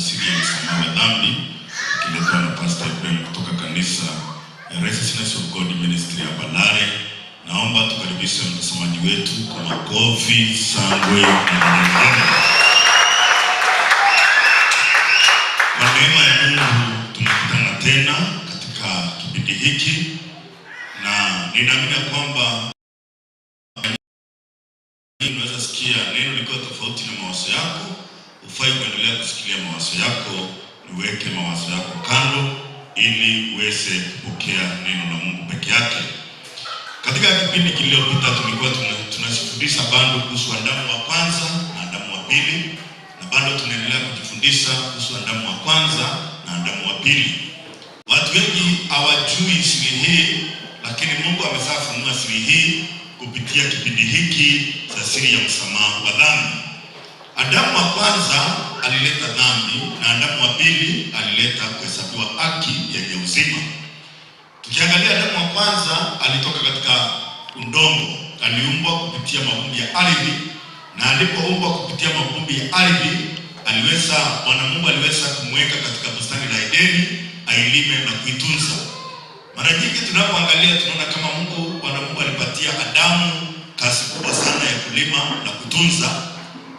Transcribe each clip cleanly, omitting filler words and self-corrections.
siri ya msamaha wa dhambi, kiletwa na Pastor Ibrahim kutoka kanisa ya Righteousness of God Ministry ya Balare. Naomba tukaribishe mtazamaji wetu kwa makofi, shangwe na vigelegele. Kwa neema ya Mungu tumekutana tena katika kipindi hiki, na ninaamini ya kwamba unaweza sikia neno likiwa tofauti na mawazo yako. Hufai kuendelea kusikilia mawazo yako, niweke mawazo yako kando ili uweze kupokea neno la Mungu peke yake. Katika kipindi kiliyopita tulikuwa tunajifundisha bado kuhusu Adamu wa kwanza na Adamu wa pili, na bado tunaendelea kujifundisha kuhusu Adamu wa kwanza na Adamu wa pili. Watu wengi hawajui siri hii, lakini Mungu ameshafunua siri hii kupitia kipindi hiki cha siri ya msamaha wa dhambi. Adamu wa kwanza alileta dhambi na Adamu wa pili alileta kuhesabiwa haki yenye uzima. Tukiangalia Adamu wa kwanza alitoka katika udongo, aliumbwa kupitia mavumbi ya ardhi, na alipoumbwa kupitia mavumbi ya ardhi, aliweza Bwana Mungu aliweza kumweka katika bustani la Edeni ailime na kuitunza. Mara nyingi tunapoangalia tunaona kama Mungu Bwana Mungu alipatia Adamu kazi kubwa sana ya kulima na kutunza,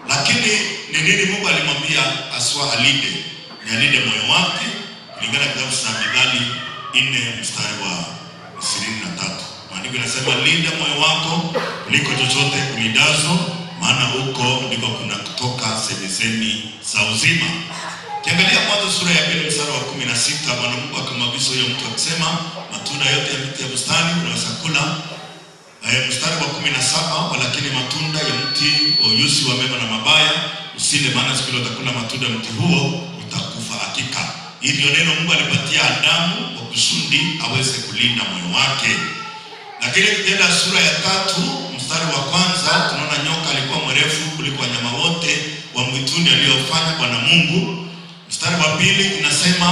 lakini ni nini Mungu alimwambia aswa alinde? Ni alinde moyo wake, kulingana na kitabu cha Mithali 4 mstari wa 23. Maandiko yanasema linda moyo wako kuliko chochote ulindazo, maana huko ndiko kuna kutoka semizemi za uzima. Kiangalia Mwanzo sura ya 2 mstari wa 16, Bwana Mungu akamwagiza huyo mtu akisema, matunda yote ya miti ya bustani unaweza kula. Mstari wa 17, walakini matunda ya mti wa ujuzi wa mema na mabaya usile, maana siku ile utakula matunda ya mti huo utakufa hakika. Hivyo neno Mungu alipatia Adamu kwa kusudi aweze kulinda moyo wake. Lakini tukienda sura ya 3 mstari wa kwanza, tunaona nyoka alikuwa mrefu kuliko wanyama wote wa mwituni aliyofanya Bwana Mungu. Mstari wa 2 inasema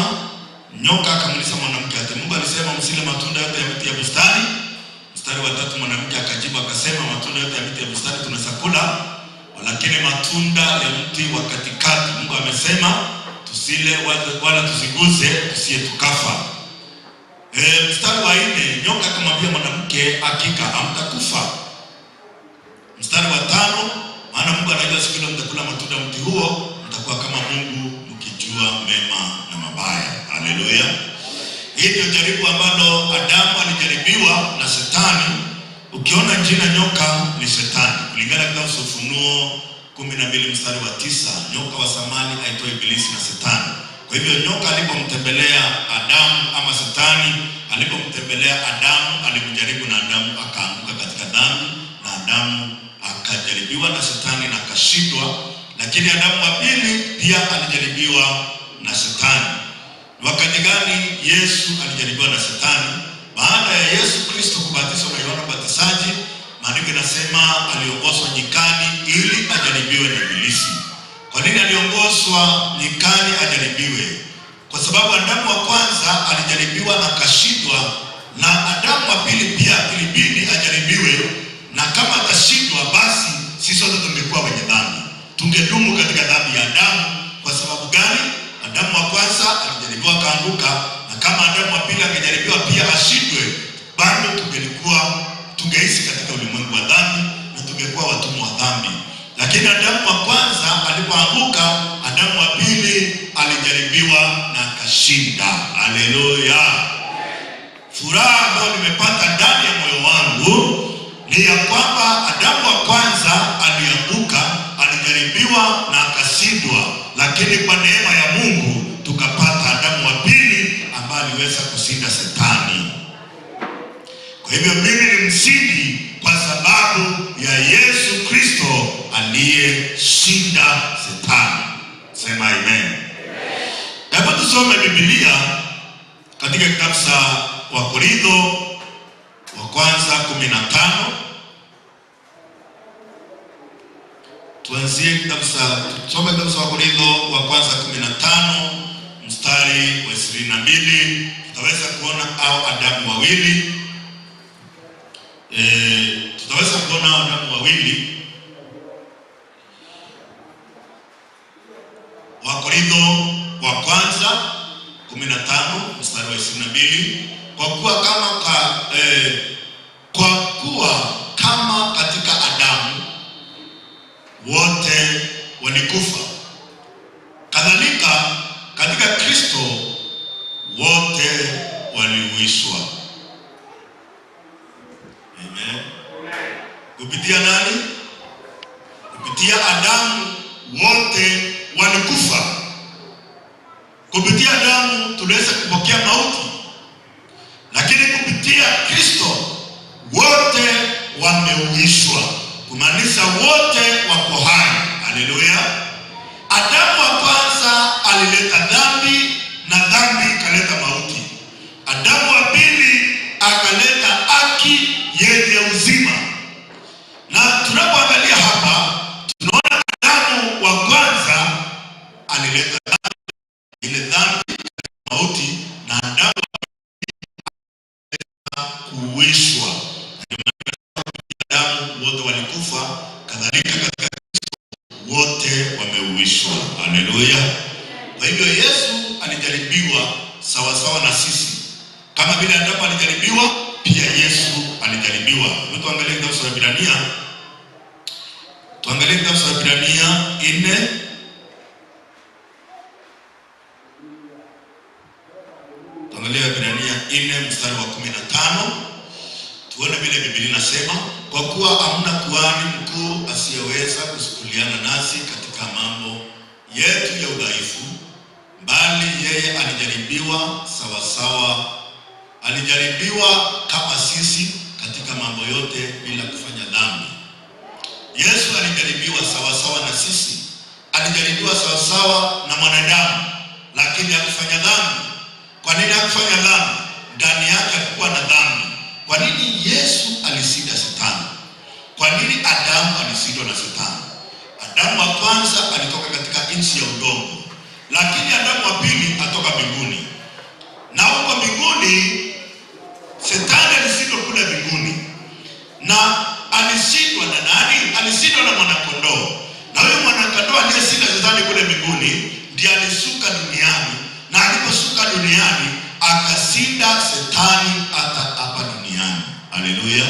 nyoka akamuuliza mwanamke, ati Mungu alisema msile matunda yote ya miti ya bustani? Mstari wa 3 mwanamke akajibu akasema, matunda yote ya miti ya bustani tunaweza kula, lakini matunda ya mti wa katikati Mungu amesema tusile wala tusiguze, tusiye tukafa. Mstari wa 4 nyoka akamwambia mwanamke, hakika hamtakufa. Mstari wa 5, maana Mungu anajua siku ile mtakula matunda ya mti huo mtakuwa kama Mungu mkijua mema na mabaya. Haleluya. Hii ndio jaribu ambalo Adamu alijaribiwa na Shetani. Ukiona jina nyoka ni Shetani. Kulingana na kitabu cha Ufunuo 12 mstari wa 9, nyoka wa zamani aitwa Ibilisi na Shetani. Kwa hivyo nyoka alipomtembelea Adamu ama Shetani alipomtembelea Adamu alimjaribu na Adamu akaanguka katika dhambi, na Adamu akajaribiwa na Shetani na akashindwa. Lakini Adamu wa pili pia alijaribiwa na Shetani. Wakati gani Yesu alijaribiwa na Shetani? Baada ya Yesu Kristo kubatizwa na Yohana Mbatizaji, maandiko yanasema aliongozwa nyikani ili ajaribiwe na Ibilisi. Kwa nini aliongozwa nyikani ajaribiwe? Kwa sababu Adamu wa kwanza alijaribiwa na akashindwa, na Adamu wa pili pia ilibidi ajaribiwe, na kama atashindwa basi sisi sote tungekuwa wenye dhambi, tungedumu katika dhambi ya Adamu. Kwa sababu gani? Adamu wa kwanza alijaribiwa akaanguka, na kama Adamu wa pili angejaribiwa pia ashindwe, bado tungeishi katika ulimwengu wa dhambi na tungekuwa watumwa wa dhambi. Lakini Adamu wa kwanza alipoanguka, Adamu wa pili alijaribiwa na akashinda. Haleluya. Furaha ambayo nimepata ndani ya moyo wangu ni ya kwamba Adamu wa kwanza alianguka, alijaribiwa na akashindwa, lakini kwa neema ya Mungu tukapata Adamu wa pili ambaye aliweza kushinda Shetani. Kwa hivyo mimi ni mshindi kwa sababu ya Yesu Kristo aliyeshinda Shetani. Sema amen. Hebu tusome Biblia katika kitabu cha Wakorintho wa kwanza 15. Tuanzie kitabu cha, tusome kitabu cha Wakorintho wa kwanza 15 mstari wa 22. Tutaweza kuona hao Adamu wawili. Tutaweza kuona hao Adamu wawili. Wakorintho wa kwanza 15 mstari wa 22, kwa kuwa kama katika Adamu wote walikufa, kadhalika katika Kristo wote waliuishwa. Amen. Kupitia nani? Kupitia Adamu wote walikufa. Kupitia Adamu tuliweza kupokea mauti, lakini kupitia Kristo wote wameuishwa, kumaanisha wote wako hai. Haleluya. Adamu wa kwanza alileta dhambi na dhambi ikaleta mauti. Adamu wa pili akaleta haki yenye uzima. Na tunapoangalia hapa tunaona Adamu wa kwanza alileta dhambi, ile dhambi mauti, na Adamu kuuishwa. Adamu wote walikufa, kadhalika katika Kristo wote wameuishwa. Haleluya. Kwa hivyo Yesu alijaribiwa sawa sawa na sisi. Kama vile Adamu alijaribiwa, pia Yesu alijaribiwa. Hebu tuangalie kitabu cha Waebrania. Tuangalie kitabu cha Waebrania 4. Tuangalie Waebrania 4 mstari wa 15. Tuone vile Biblia inasema, kwa kuwa hamna kuhani mkuu asiyeweza kusukuliana nasi katika mambo yetu ya udhaifu, bali yeye alijaribiwa sawasawa, alijaribiwa kama sisi katika mambo yote bila kufanya dhambi. Yesu alijaribiwa sawasawa na sisi, alijaribiwa sawasawa na mwanadamu, lakini hakufanya dhambi. Kwa nini hakufanya dhambi? Ndani yake hakukuwa na dhambi. Kwa nini Yesu alishinda Shetani? Kwa nini Adamu alishindwa na Shetani? Adamu wa kwanza alitoka katika nchi ya udongo, lakini Adamu wa pili atoka mbinguni. Na huko mbinguni Shetani alishindwa kule mbinguni. Na alishindwa na nani? Alishindwa na mwanakondoo. Na huyo mwanakondoo aliyeshinda Shetani kule mbinguni ndiye alishuka duniani, na aliposhuka duniani akashinda Shetani hata hapa duniani. Haleluya.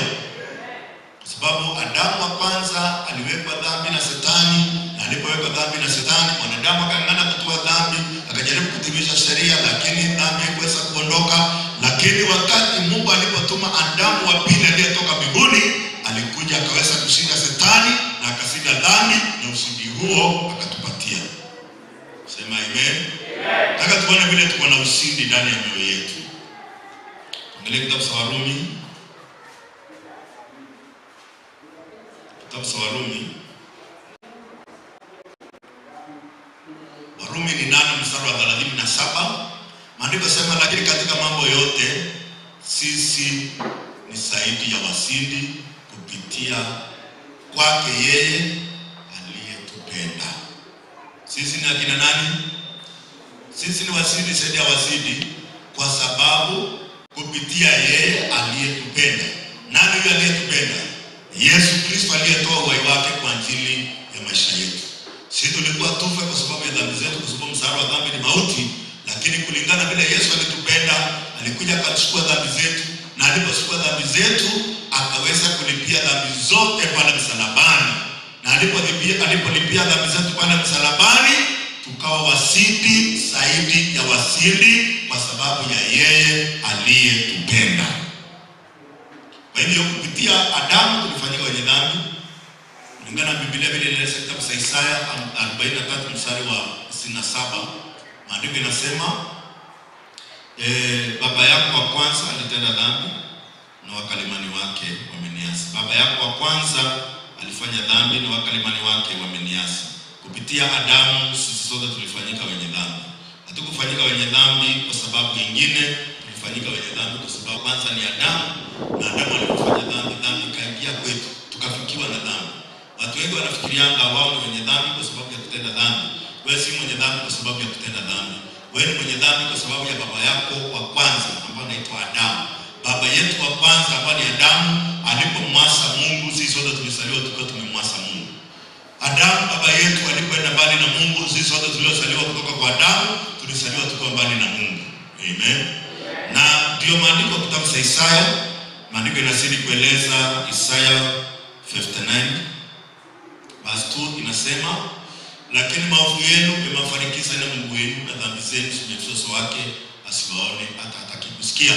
Kwa sababu Adamu wa kwanza aliwekwa dhambi na Shetani, na alipowekwa dhambi na Shetani, mwanadamu akang'ang'ana kutoa dhambi, akajaribu kutimiza sheria, lakini dhambi haikuweza kuondoka. Lakini wakati Mungu alipotuma Adamu wa pili aliyetoka mbinguni, alikuja akaweza kushinda Shetani na akashinda dhambi, na ushindi huo akatupatia. Sema amen. Nataka tuone vile tuko na ushindi ndani ya mioyo yetu. Angalia kitabu cha Warumi. Kitabu cha Warumi. Warumi ni 8 mstari wa 37. Maandiko sema, lakini katika mambo yote sisi ni zaidi ya washindi kupitia kwake yeye aliyetupenda. Sisi ni akina nani? Sisi ni washindi zaidi ya washindi kwa sababu kupitia yeye aliyetupenda. Nani huyo aliyetupenda? Yesu Kristo aliyetoa uhai wake kwa ajili ya maisha yetu. Sisi tulikuwa tufe kwa sababu ya dhambi zetu, kwa sababu mshahara wa dhambi ni mauti, lakini kulingana vile Yesu alitupenda, alikuja akachukua dhambi zetu, na alipochukua dhambi zetu akaweza kulipia dhambi zote pale msalabani. Na alipolipia dhambi zetu pale msalabani, tukawa washindi zaidi ya washindi kwa sababu ya yeye aliyetupenda. Kwa hivyo kupitia Adamu tulifanyika wenye dhambi. Kulingana na Biblia vile inaeleza kitabu cha Isaya 43 mstari wa 67, maandiko inasema baba yako wa kwanza alitenda dhambi na wakalimani wake wameniasi. Baba yako wa kwanza alifanya dhambi na wakalimani wake wameniasi. Kupitia Adamu sisi sote tulifanyika wenye dhambi. Hatukufanyika wenye dhambi kwa sababu nyingine, tulifanyika wenye dhambi kwa sababu kwanza ni Adamu, na Adamu alipofanya dhambi, dhambi ikaingia kwetu, tukafikiwa na dhambi. Watu wengi wanafikirianga wao ni wenye dhambi kwa sababu ya kutenda dhambi. Wewe si mwenye dhambi kwa sababu ya kutenda dhambi. Wewe ni mwenye dhambi kwa sababu ya baba yako wa kwanza ambaye anaitwa Adamu. Baba yetu wa kwanza ambaye ni Adamu alipomwasa Mungu, sisi sote tulizaliwa tukiwa tumemwasa Mungu. Adamu baba yetu alipoenda mbali na Mungu, sisi sote tuliozaliwa kutoka kwa Adamu tulizaliwa tukiwa mbali na Mungu. Amen. Na ndio maandiko kitabu cha Isaya, maandiko inazidi kueleza Isaya 59 verse 2 inasema, lakini maovu yenu yamewafarikisha na Mungu wenu, na dhambi zenu zimeficha uso wake asiwaone, hata hataki kusikia.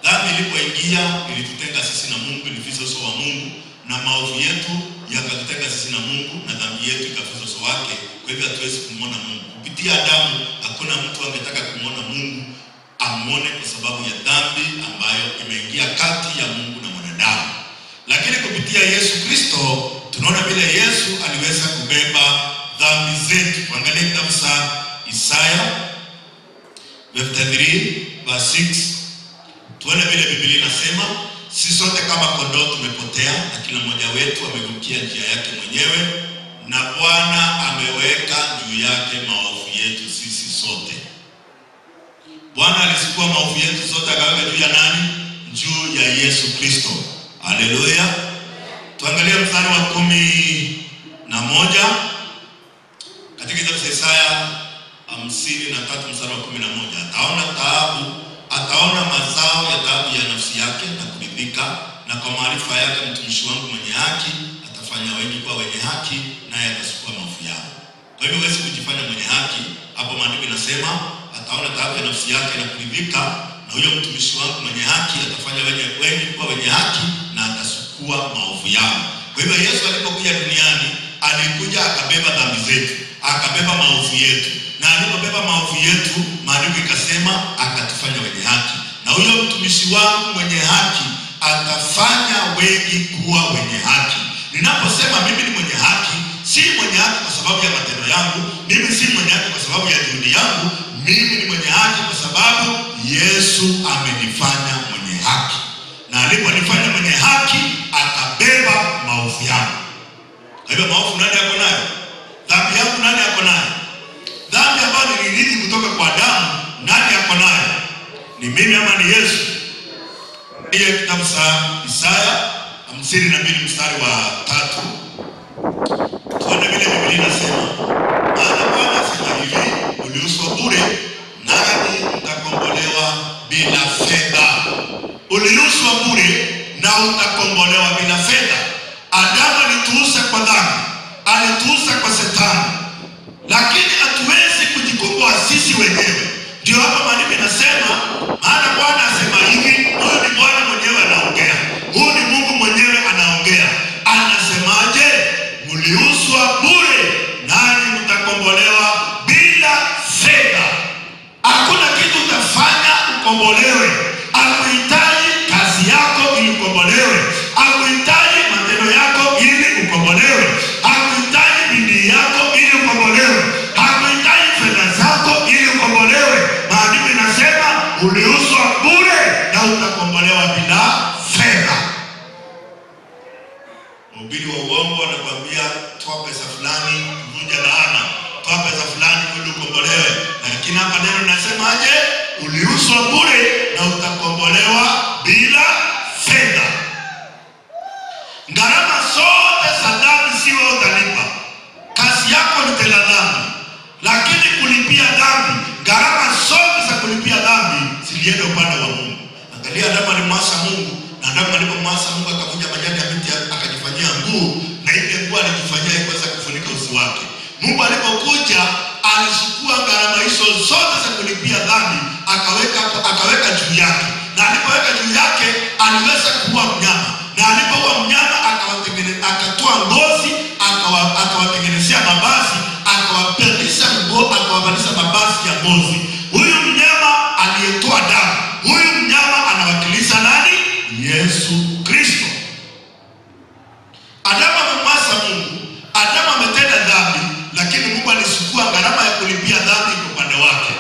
Dhambi ilipoingia ilitutenga sisi na Mungu, ilificha uso wa Mungu, na maovu yetu yakatutenga sisi na Mungu, na dhambi yetu ikaficha uso wake. Kwa hivyo hatuwezi kumwona Mungu. Kupitia Adamu hakuna mtu angetaka kumwona Mungu amuone, kwa sababu ya dhambi ambayo imeingia kati ya Mungu na mwanadamu. Lakini kupitia Yesu Kristo tunaona vile Yesu aliweza kubeba dhambi zetu. Angalia kitabu cha Isaya 53 verse 6. Tuone vile Biblia inasema, sisi sote kama kondoo tumepotea, na kila mmoja wetu amegeukia njia yake mwenyewe, na Bwana ameweka juu yake maovu yetu sisi sote. Bwana alichukua maovu yetu sote akaweka juu ya nani? Juu ya Yesu Kristo. Haleluya. Tuangalie mstari wa 11 katika kitabu cha Isaya 53 mstari wa 11. Ataona taabu, ataona mazao ya taabu ya nafsi yake na kuridhika, na kwa maarifa yake mtumishi wangu mwenye haki atafanya wengi kuwa wenye haki, naye atachukua maovu yao. Kwa hivyo huwezi kujifanya mwenye haki. Hapo maandiko inasema ataona taabu ya nafsi yake na kuridhika, na huyo mtumishi wangu mwenye haki atafanya wengi kuwa wenye haki, na atachukua maovu yao. Kwa hivyo Yesu alipokuja duniani alikuja akabeba dhambi zetu, akabeba maovu yetu, na alipobeba maovu yetu, maandiko ikasema akatufanya wenye haki, na huyo mtumishi wangu mwenye haki atafanya wengi kuwa wenye haki. Ninaposema mimi ni mwenye haki, si mwenye haki kwa sababu ya matendo yangu, mimi si mwenye haki kwa sababu ya juhudi yangu, mimi ni mwenye haki kwa sababu Yesu amenifanya mwenye haki, na aliponifanya mwenye haki akabeba maovu yangu. Kwa hivyo maovu nani yako nayo? Dhambi yangu nani yako nayo? Dhambi ambayo nilirithi kutoka kwa Adamu nani yako nayo? Ni mimi ama ni Yesu? Ndiye kitabu cha Isaya 52 mstari wa 3. Tuone vile Biblia inasema, maana Bwana asema hivi, uliuzwa bure, nanyi mtakombolewa bila fedha. Uliuzwa bure na utakombolewa bila fedha. Adamu alituuza kwa dhambi, alituuza kwa Shetani, lakini hatuwezi kujikomboa sisi wenyewe. Ndio hapa maandiko inasema, maana Bwana asema hivi. Huyu ni Bwana mwenyewe anaongea, huyu ni Mungu mwenyewe anaongea. Anasemaje? Mliuzwa bure, nanyi mtakombolewa bila fedha. Hakuna kitu utafanya ukombolewe. Hakuhitaji kazi yako ili ukombolewe, hakuhitaji matendo yako ili ukombolewe, hakuhitaji bidii yako ili ukombolewe, hakuhitaji fedha zako ili ukombolewe. Maandiko inasema uliuzwa bure na utakombolewa bila fedha. Mhubiri wa uongo anakuambia toa pesa fulani kuvunja laana, toa pesa fulani ili ukombolewe, lakini hapa neno linasemaje? Uliuzwa bure na utakombolewa bila fedha. Gharama zote za dhambi si wewe utalipa. Kazi yako ni tenda dhambi, lakini kulipia dhambi, gharama zote za kulipia dhambi zilienda upande wa Mungu. Angalia, Adamu alimwasa Mungu, na Adamu alipomwasa Mungu akavunja majani ya miti akajifanyia nguo, na ile nguo alijifanyia haikuweza kufunika uso wake. Mungu alipokuja alichukua gharama hizo zote za kulipia dhambi akaweka juu yake, na alipoweka juu yake aliweza kuua mnyama, na alipoua mnyama akatoa ngozi, akawatengenezea mavazi, akawavalisha nguo, akawavalisha mavazi ya ngozi. Huyu mnyama aliyetoa damu, huyu mnyama anawakilisha nani? Yesu Kristo. Adamu amemwasa Mungu, Adamu ametenda dhambi, lakini Mungu alichukua gharama ya kulipia dhambi kwa upande wake.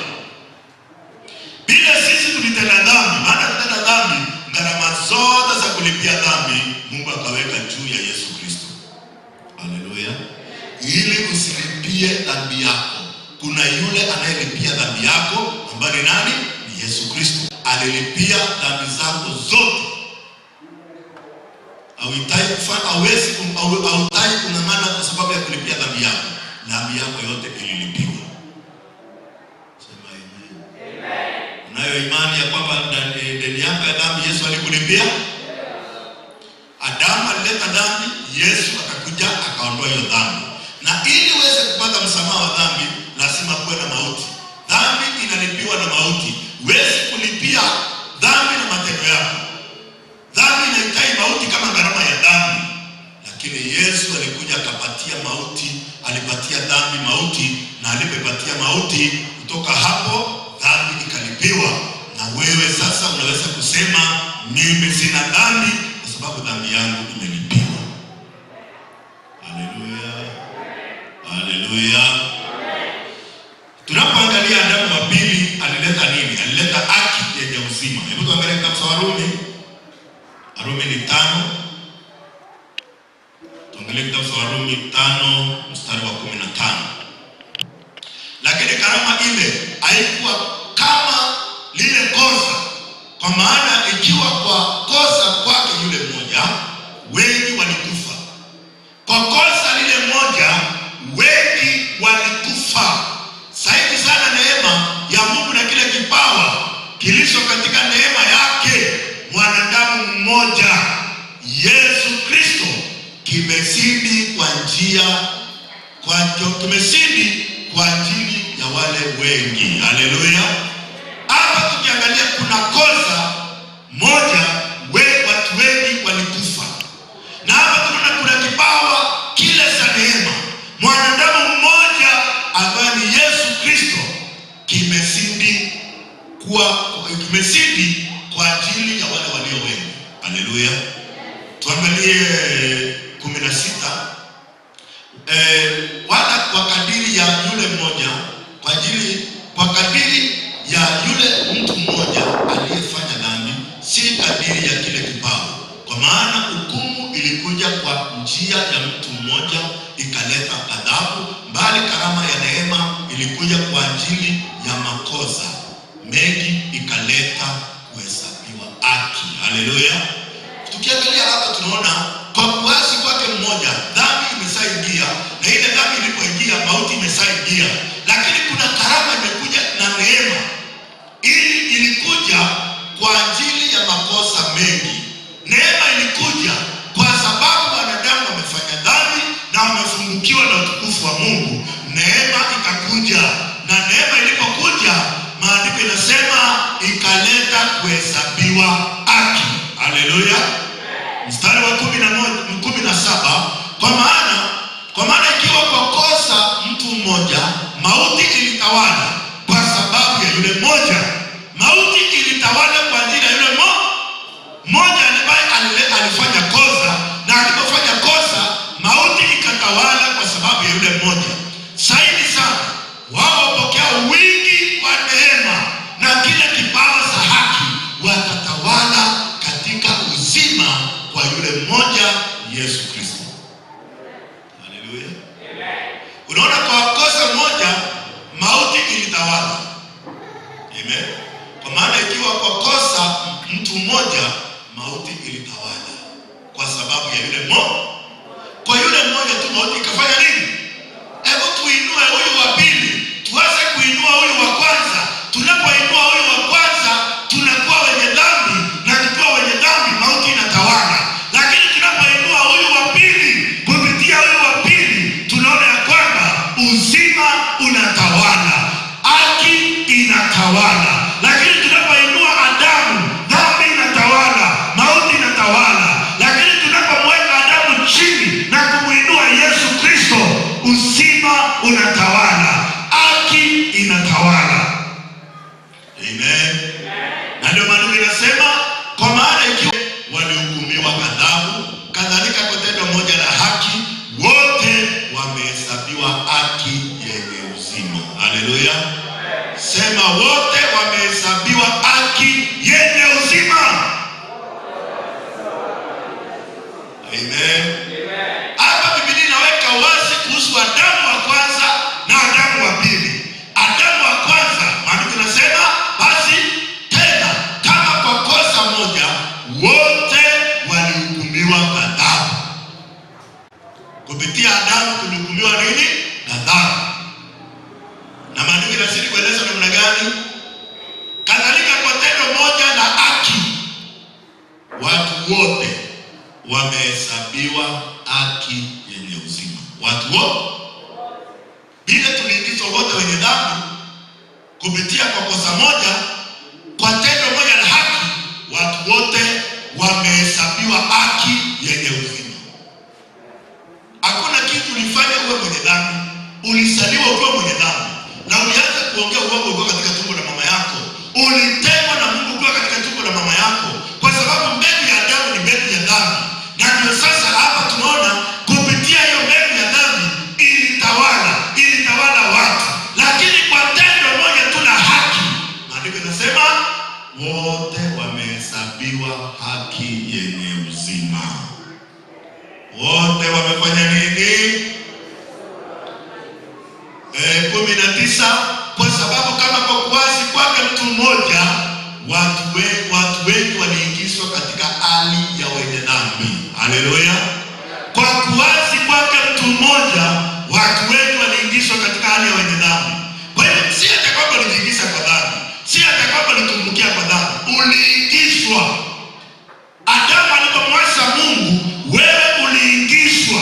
Bila sisi tulitenda dhambi, maana tutenda dhambi, gharama zote za kulipia dhambi Mungu akaweka juu ya Yesu Kristo. Haleluya. Ili usilipie dhambi yako, kuna yule anayelipia dhambi yako ambaye ni nani? Ni Yesu Kristo. Alilipia dhambi zako zote. Hauhitaji kufanya, hauwezi, hauhitaji kung'ang'ana kwa sababu ya kulipia dhambi yako. Dhambi yako yote ililipiwa. Sema amen. Unayo imani ya kwamba deni yako ya dhambi Yesu alikulipia? Adamu alileta dhambi, Yesu akakuja akaondoa hiyo dhambi. Na ili uweze kupata msamaha wa dhambi, lazima kuwe na mauti. Dhambi inalipiwa na mauti. Huwezi kulipia dhambi na matendo yako. Dhambi inahitaji mauti kama gharama ya dhambi. Lakini Yesu alikuja akapatia mauti, alipatia dhambi mauti, na alipoipatia mauti, kutoka hapo dhambi ikalipiwa. Na wewe sasa unaweza kusema mimi sina dhambi kwa sababu dhambi yangu imelipiwa. Haleluya. Haleluya. Tunapoangalia Adamu wa pili alileta nini? Alileta haki yenye uzima. Hebu tuangalie kitabu cha Warumi. Warumi ni 5. Tuangalie kitabu cha Warumi 5 mstari wa 15. Lakini karama ile haikuwa kama lile kosa, kwa maana ikiwa kwa kosa kwake yule mmoja wengi walikufa. Kwa kosa lile moja wengi walikufa. Zaidi sana neema ya Mungu na kile kipawa kilicho katika neema yake mwanadamu mmoja Yesu Kristo kimezidi kwa njia kwa kimezidi kwa ajili ya wale wengi. Haleluya. Hapa tukiangalia kuna kosa moja, watu wengi walikufa. Na hapa tunaona kuna kipawa kile cha neema mwanadamu mmoja ambaye ni Yesu Kristo kimezidi kwa ajili ya wale walio wengi. Haleluya. Tuangalie 16. Wala kwa kadiri ya yule mmoja, kwa kadiri ya yule mtu mmoja aliyefanya dhambi, si kadiri ya kile kipawa. Kwa maana hukumu ilikuja kwa njia ya mtu mmoja ikaleta adhabu, bali karama ya neema ilikuja kwa ajili ya makosa mengi ikaleta kuhesabiwa haki. Haleluya. Tukiangalia hapa tunaona kwa kuasi kwake mmoja dhambi imeshaingia, na ile dhambi ilipoingia mauti imeshaingia, lakini kuna karama imekuja na neema. Ili ilikuja kwa ajili ya makosa mengi. Neema ilikuja kwa sababu wanadamu wamefanya dhambi na wamefungukiwa na utukufu wa Mungu. Neema ikakuja, na neema ilipokuja, maandiko inasema ikaleta kuhesabiwa haki. Haleluya. Mstari wa 17, kwa maana ikiwa kwa kosa mtu mmoja mauti ilitawala kwa sababu ya yule mmoja. Mauti ilitawala kwa ajili ya yule mmoja ambaye alifanya kosa, na alipofanya kosa mauti ikatawala kwa sababu ya yule mmoja. Zaidi sana wao wapokea wingi wa neema na kile kipawa cha haki watatawala katika uzima kwa yule mmoja Yesu Kristo. Haleluya. Unaona, kwa kosa moja mauti ilitawala. Amen. Kwa maana ikiwa kwa kosa mtu mmoja mauti ilitawala kwa sababu ya yule mmoja. Kwa yule mmoja tu mauti ikafanya nini? Hebu tuinue huyu wa pili, tuanze kuinua huyu wa kwanza. Tunapoinua huyu wa kwanza tunakuwa wenye dhambi, na tukiwa wenye dhambi mauti inatawala. Lakini tunapoinua huyu wa pili, kupitia huyu wa pili tunaona ya kwamba uzima unatawala, haki inatawala. Lakini tunapoinua Adamu, dhambi inatawala, mauti inatawala. Lakini tunapomweka Adamu chini na kumuinua Yesu Kristo, uzima unatawala, haki inatawala. Amen. Na ndio maana inasema kwa maana ikiwa walihukumiwa adhabu, kadhalika kwa tendo moja la haki wote wamehesabiwa haki yenye uzima. Haleluya. Sema wote wamehesabiwa haki yenye uzima. Amen. Hapa Biblia inaweka wazi kuhusu Adamu wa kwanza na Adamu wa pili. Adamu wa kwanza, maandiko inasema basi tena kama kwa kosa moja wote walihukumiwa adhabu. watu wote wamehesabiwa haki yenye uzima. Watu wote, bila tuliingizwa wote wenye dhambi kupitia kwa kosa moja, kwa tendo moja la haki, watu wote wamehesabiwa haki yenye uzima. Hakuna kitu ulifanya uwe mwenye dhambi. Ulizaliwa ukiwa mwenye dhambi, na ulianza kuongea uongo ukiwa katika tumbo la mama yako. Ulitengwa na Mungu ukiwa katika tumbo la mama yako, kwa sababu mbegu ya Adamu ni mbegu ya dhambi. Na ndio sasa hapa tunaona kupitia hiyo mbegu ya dhambi ilitawala watu, lakini kwa tendo moja tu la haki, maandiko yanasema wote wamehesabiwa haki yenye uzima. Wote wamefanya nini? 19, kwa sababu kama kwa kuasi kwake mtu mmoja watu wengi waliingizwa katika hali ya wenye dhambi. Haleluya! Kwa kuasi kwake mtu mmoja watu wengi waliingizwa katika hali ya wenye dhambi. Kwa hiyo si hata kwamba ulijiingiza kwa dhambi, si hata kwamba ulitumbukia kwa dhambi, uliingizwa. Adamu alipomwasi Mungu, wewe uliingizwa.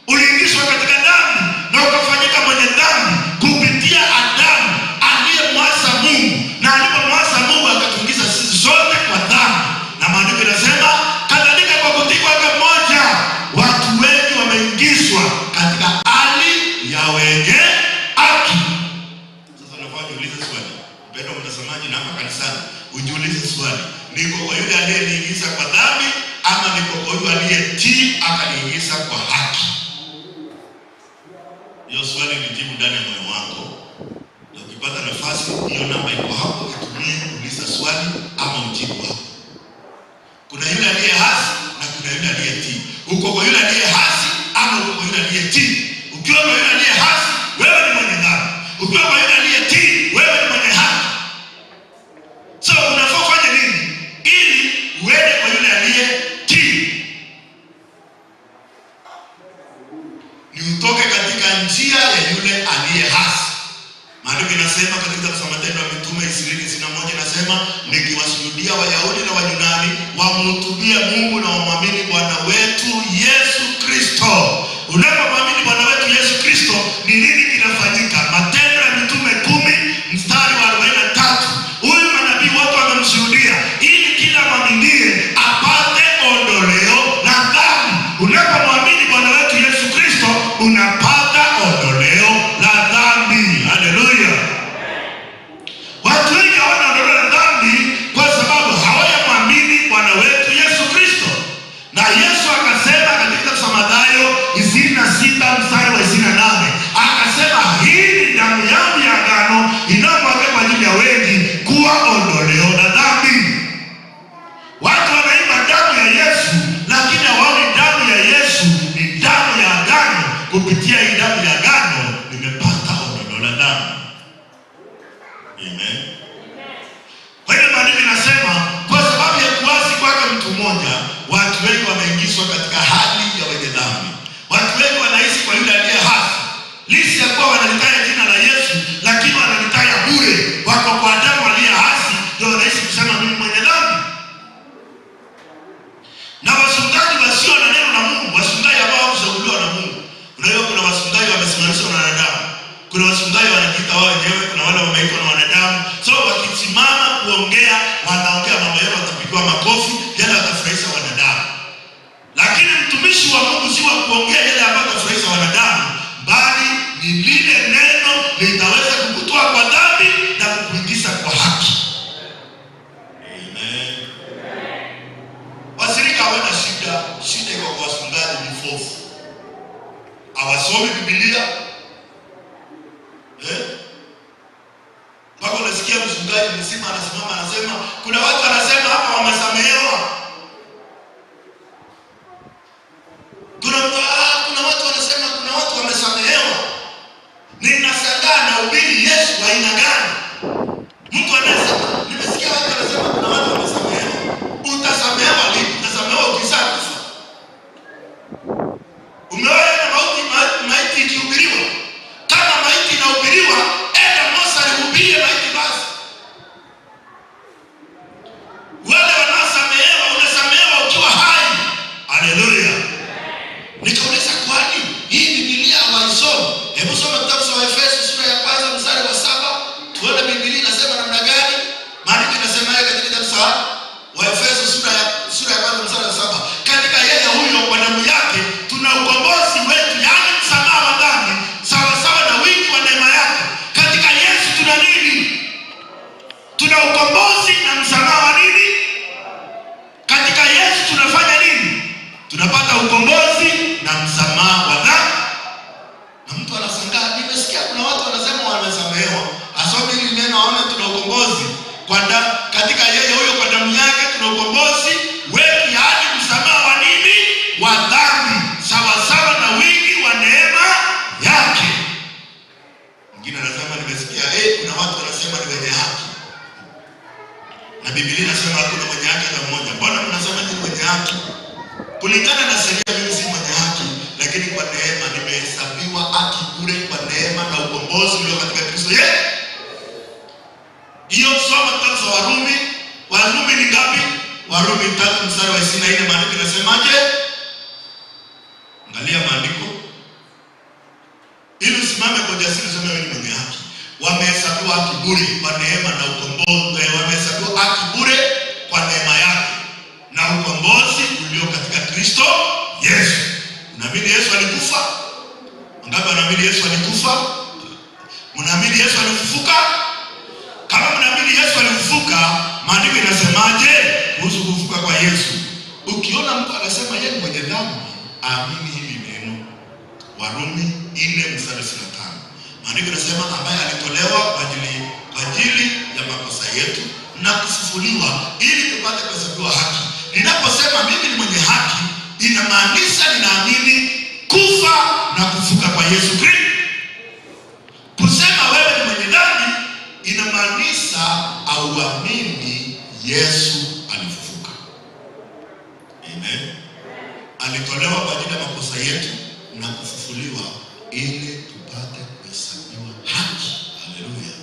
Uliingizwa katika dhambi na ukafanyika mwenye dhambi kupitia Adamu aliyemwasi Mungu, na alipomwasi Mungu akatuingiza sisi sote kwa dhambi. Na maandiko yanasema kadhalika kwa kutii kwake mmoja watu wengi wameingizwa katika hali ya wenye haki. Sasa unafaa ujiulize swali, mpendwa mtazamaji, na hapa kanisani ujiulize swali, niko kwa yule aliyeniingiza kwa dhambi ama niko kwa yule aliyetii akaniingiza kwa haki? Hiyo swali nijibu ndani ya moyo wako, na ukipata nafasi, hiyo namba iko hapo, itumie kuuliza swali ama ujibu hapo. Kuna yule aliye hasi na kuna yule aliyetii. Uko kwa yule aliye hasi ama uko kwa yule aliyetii? Ukiwa kwa yule aliye hasi, wewe ni mwenye dhambi. Ukiwa kwa yule aliyetii, wewe ni mwenye haki. So unafaa ufanye nini ili uende kwa yule aliyetii? Ni utoke katika njia ya yule aliye hasi. Maandiko inasema katika kitabu cha Matendo ya Mitume 20:21 inasema, nikiwashuhudia Wayahudi na Wayunani wamhutubie Mungu na wamwamini Bwana wetu Yesu Kristo. Unapomwamini Bwana wetu Yesu Kristo, ni nini kinafanyika? Matendo ya Mitume 10:43. Huyu manabii wote wamemshuhudia, ili kila mwaminie apate ondoleo la dhambi. Unapomwamini Bwana wetu Yesu Kristo unapata ondoleo la dhambi. Haleluya! Watu wengi hawana ondoleo la dhambi kwa sababu hawajamwamini Bwana wetu Yesu Kristo. Na Yesu akasema katika kitabu cha Mathayo 26:28, akasema hii ni damu yangu ya agano inayomwagika kwa ajili ya wengi kuwa ondoleo la dhambi. Watu wanaimba damu ya Yesu, lakini hawaoni damu ya Yesu ni damu ya agano. Kupitia hii damu ya agano nimepata ondoleo la dhambi. Amen. Kwa hiyo maandiko inasema kwa sababu ya kuasi kwake mtu mmoja, watu wengi wameingizwa katika hali ya wenye dhambi. Watu wengi wanaishi kwa yule aliye hasi, licha ya kuwa wanalitaja jina la Yesu, lakini wanalitaja bure. Wako kwa Adamu aliye hasi, ndio wanaishi kusema mimi mwenye dhambi. Na wachungaji wasio na neno la Mungu, wachungaji ambao hawakuchaguliwa na Mungu. Unajua kuna wachungaji wamesimamishwa na wanadamu, kuna wachungaji wanajiita wao wenyewe, kuna wale wameitwa na wanadamu. So wakisimama kuongea, wanaongea mambo yao, watapigiwa makofi, yale watafurahisha wanadamu. Lakini mtumishi wa Mungu si wa kuongea yale ambayo atafurahisha wanadamu, bali ni lile neno litaweza kukutoa kwa dhambi na kukuingiza kwa haki. Amen. Washirika hawana shida, shida iko kwa wachungaji vipofu, hawasomi Biblia. Mpaka unasikia mchungaji mzima anasimama anasema, kuna watu wanasema hapa wamesamehewa. Kuna watu wanasema kuna watu wamesamehewa. Ninashangaa na ubiri Yesu aina gani? Mtu anasema, nimesikia watu wanasema kuna watu wamesamehewa. Utasamehewa lini? Utasamehewa ukishakufa. Umewahi ona maiti ikihubiriwa? Kama maiti inahubiriwa, enda Musa alihubirie maiti basi. Wale wanaosamehewa, unashangaa Tuna ukombozi na msamaha wa nini? Katika Yesu tunafanya nini? Tunapata ukombozi na msamaha wa dhambi. Na mtu anashangaa, nimesikia kuna watu wanasema wamesamehewa. Asome hili neno aone tuna ukombozi katika yeye huyo, kwa damu yake tuna ukombozi wetu, yaani msamaha wa nini? Wa dhambi, sawasawa na wingi wa neema yake. Mwingine anasema nimesikia, kuna watu wanasema ni wenye haki, na Biblia inasema hakuna mwenye haki hata mmoja. Mbona mnasema ni mwenye haki? Kulingana na sheria mimi si mwenye haki, lakini kwa neema nimehesabiwa haki bure kwa neema na ukombozi ulio katika Kristo Yesu. Hiyo soma kitabu cha Warumi. Warumi ni ngapi? Warumi 3 mstari wa 24, maandiko inasemaje? Angalia maandiko ili usimame kwa ujasiri useme wewe ni mwenye haki. Wamehesabiwa haki bure kwa neema na ukombozi, wamehesabiwa haki bure kwa neema yake na ukombozi ulio katika Kristo Yesu. Unaamini Yesu alikufa? Wangapi wanaamini Yesu alikufa? Mnaamini Yesu alifufuka? Kama mnaamini Yesu alifufuka, maandiko inasemaje kuhusu kufufuka kwa Yesu? Ukiona mtu anasema yeye ni mwenye dhambi, amini hili neno. Warumi 4 mstari 25. Maandiko inasema ambaye alitolewa kwa ajili ya makosa yetu na kufufuliwa ili tupate kuhesabiwa haki. Ninaposema mimi ni mwenye haki, inamaanisha ninaamini kufa na kufuka kwa Yesu Kristo. Kusema wewe ni mwenye dhambi inamaanisha auamini Yesu alifufuka. Amen. Alitolewa kwa ajili ya makosa yetu na kufufuliwa ili tupate kuhesabiwa haki. Haleluya!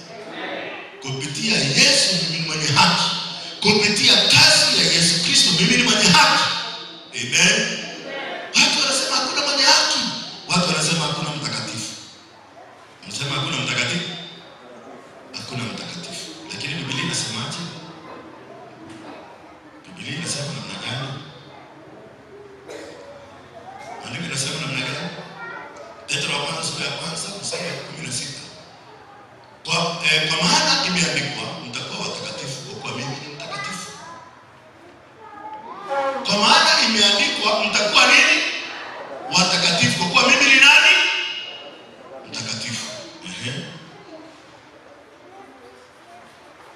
Kupitia Yesu mimi ni mwenye haki. Kupitia kazi ya Yesu Kristo mimi ni mwenye haki. Amen. Watu wanasema hakuna mwenye haki. Watu wanasema hakuna mtakatifu. Wanasema hakuna mtakatifu. Hakuna mtakatifu. Lakini Biblia inasemaje? Biblia inasema namna gani? Maandiko inasema namna gani? Petro wa kwanza sura ya kwanza mstari wa 16. Kwa maana imeandikwa, mtakuwa watakatifu kwa kuwa mimi ni mtakatifu. Kwa maana imeandikwa, mtakuwa nini? Watakatifu kwa kuwa mimi ni nani? Mtakatifu. Ehe.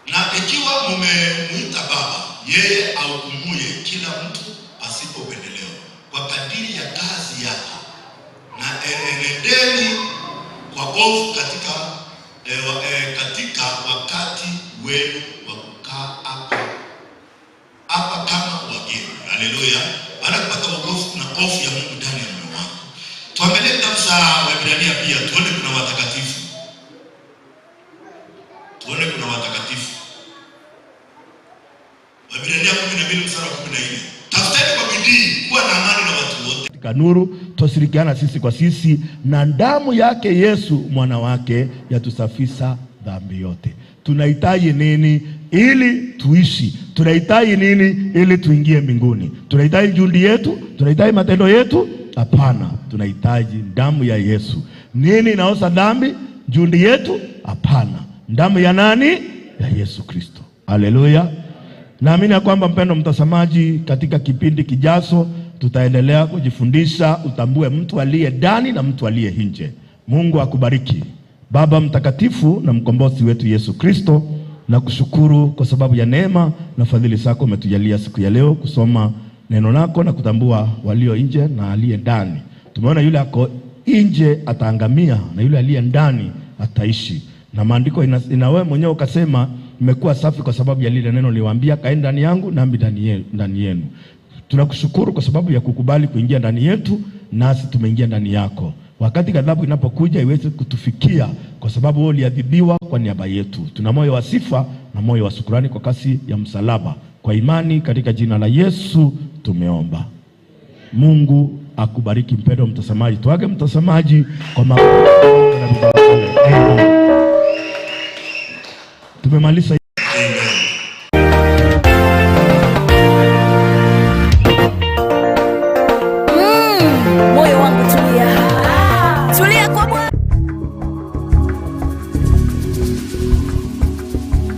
Na ikiwa mumemuita Baba, yeye ahukumuye kila mtu pasipo upendeleo kwa kadiri ya kazi yake, na enendeni kwa hofu katika wakati wenu wa kukaa hapa kama wageni. Haleluya! Baada ya kupata wokovu, kuna hofu ya Mungu ndani ya moyo wako. Tuangalie kitabu cha Waebrania pia tuone kuna watakatifu, tuone kuna watakatifu. Waebrania 12 mstari wa 14, tafuteni kwa bidii kuwa na amani na watu wote katika nuru, twashirikiana sisi kwa sisi, na damu yake Yesu mwana wake yatusafisha dhambi yote. Tunahitaji nini ili tuishi? Tunahitaji nini ili tuingie mbinguni? Tunahitaji juhudi yetu? Tunahitaji matendo yetu? Hapana, tunahitaji damu ya Yesu. Nini inaosha dhambi? Juhudi yetu? Hapana, damu ya nani? Ya Yesu Kristo. Haleluya. Naamini ya kwamba mpendo mtazamaji, katika kipindi kijacho tutaendelea kujifundisha utambue mtu aliye ndani na mtu aliye nje. Mungu akubariki. Baba mtakatifu na mkombozi wetu Yesu Kristo, na kushukuru kwa sababu ya neema na fadhili zako umetujalia siku ya leo kusoma neno lako na kutambua walio nje na aliye ndani. Tumeona yule ako nje ataangamia na yule aliye ndani ataishi. Na maandiko ina wewe mwenyewe ukasema nimekuwa safi kwa sababu ya lile neno niliwaambia, kaeni ndani yangu nami ndani yenu. Tunakushukuru kwa sababu ya kukubali kuingia ndani yetu, nasi tumeingia ndani yako. Wakati ghadhabu inapokuja iweze kutufikia, kwa sababu wewe uliadhibiwa kwa niaba yetu. Tuna moyo wa sifa na moyo wa shukrani kwa kasi ya msalaba. Kwa imani katika jina la Yesu tumeomba. Mungu akubariki mpendwa mtazamaji. Tuage mtazamaji kwa maombi. Tumemaliza.